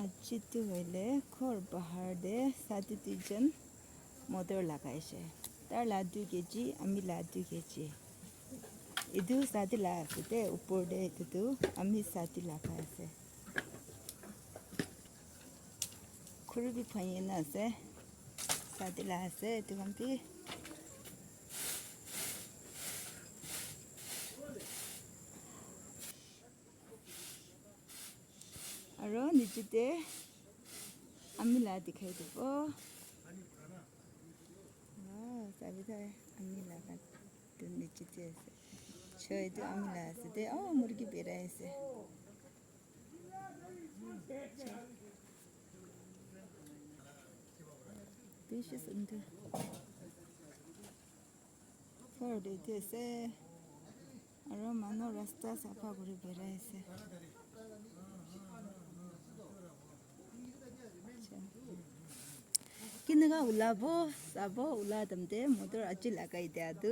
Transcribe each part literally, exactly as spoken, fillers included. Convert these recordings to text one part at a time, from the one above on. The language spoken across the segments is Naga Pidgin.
Aji tu hoile ghor bahar te sadi duijon motor lagai ase. Tar la dui K G, ami la dui K G. Etu sadi la ase de, upor te etu tu ami sadi lagai ase. Khuri bi phangina ase. Sadi la ase, etu khan bi. Aro niche te ami la dikhai dibo. Wow, sabi tai ami la ka tu niche te ase. Choi tu ami la ase te. Oh, murgi berai ase. Bishi sundor. Ghor te ase. Aro manu rasta sapha kuri berai ase. Acha. Kinaka ulabo, sabo, ula tamte motor aji lagai dia tu.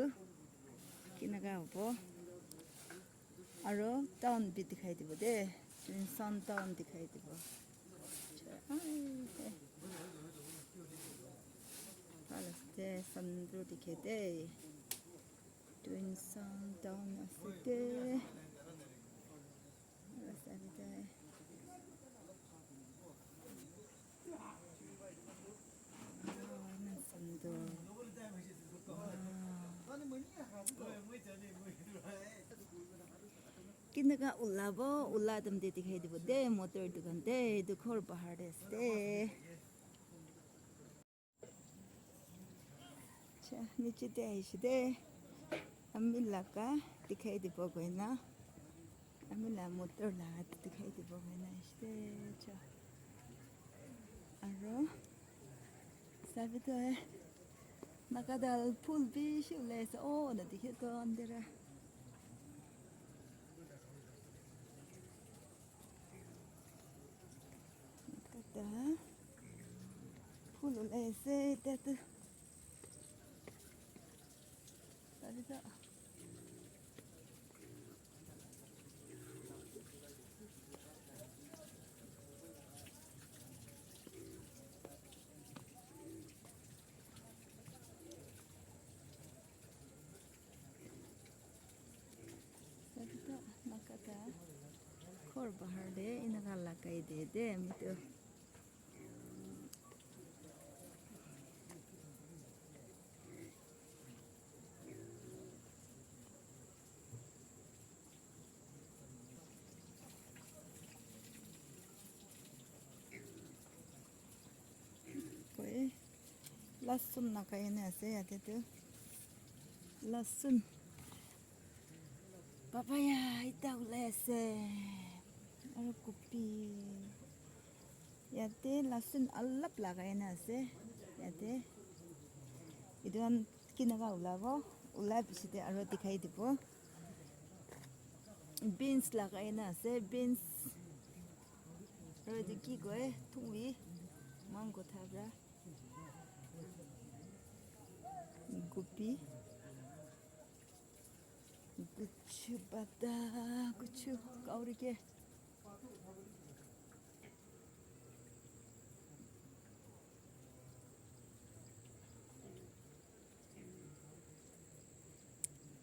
Kinaka hobo. Aro town bi dikhai dibo de. Tuensang town dikhai dibo. Acha, ai, ai. Bhal ase de, sundor dikhe de. Tuensang town ase de. Aro sabi tai. Wow, eman sundor. Wow. Kinaka ulabo, ula tamte dikhai dibo de, motor dukan te, etu ghor bahar te ase de. Acha, niche te ahishe de. Ami laga dikhai dibo koina. Ami la motor laga dikhai dibo koina ahishe de. Acha. Aro sabi toh, eh, naga dal phul bishi ulai ase. Oh, na dikhe toh andhera. Tata phul ulai ase, tata. Tata. Sabita makata ghor bahar te enaka lagai de de ami tu. Koi lasun lagai na ase yate tu. Lasun. Papaya ekta ulai ase. Aro kopi. Yate lasun alop lagai na ase. Yate. Etu khan kinaka ulabo. Ulai piche te aro dikhai dibo. Beans lagai na ase. Beans. Aro etu ki koi? Thungwi. Mango thapra. Gobi. Kuchu pata, kuchu kauri ke.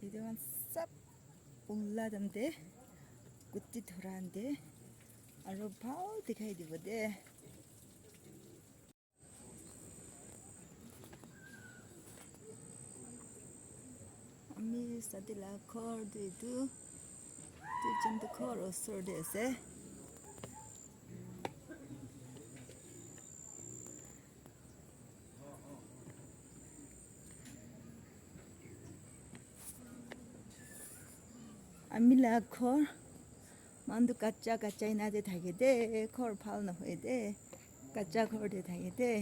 Etu khan sab ula dam te, kuti thoran te, aro bhal dikhai dibo de. Ami sadi la ghor tu etu, tu jen tu ghor osor te ase. Ami la ghor, manu tu kacha kacha ena te thake de, ghor bhal nohoi de, kacha ghor te thake de.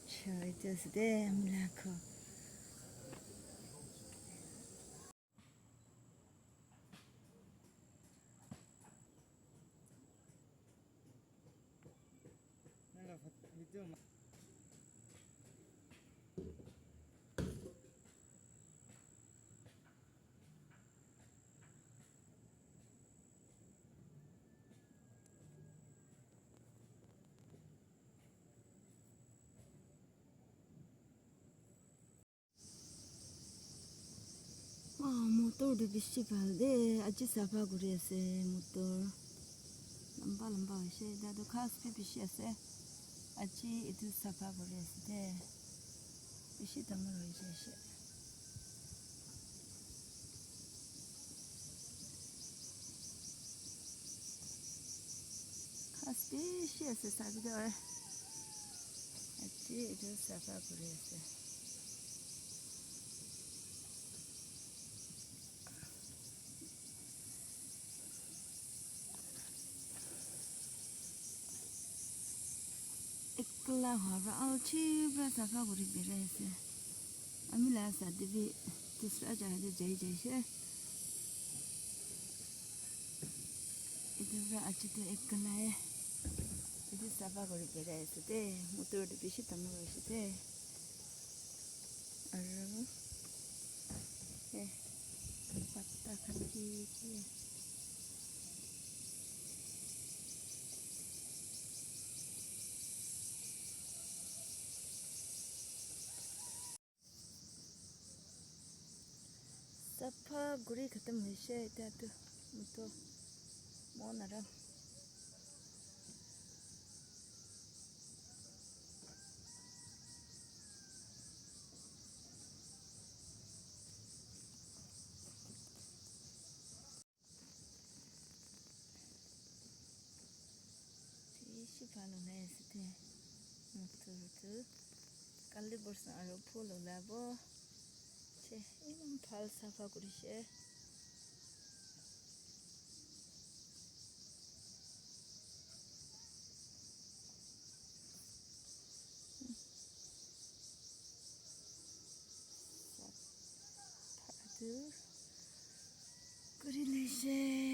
Acha, etu ase de, ami la ghor. Etu bishi bhal de, aji sapha kuri ase motor. Lamba lamba hoise, etia tu ghas bi bishi ase. Aji etu sapha kuri ase de. Bishi dangor hoi jaise. Ghas bishi ase, sabi de oi. Aji etu sapha kuri ase. Ekla hoa para alchi para sapha kuri birai ase. Ami la side te bi dusra jaga te jai jaise. Etu para aji tu ekla he. Etu sapha kuri birai ase de. Motor tu bishi dangor hoise de. Aru, eh, patta khan ki ki. Sapha kuri khatam hoise, etia tu motor mon aram. Bishi bhal ulai ase de. Motor tu kali borsa aru phul ulabo. Che, eman bhal sapha kurishe. Sapha tu kuri loise.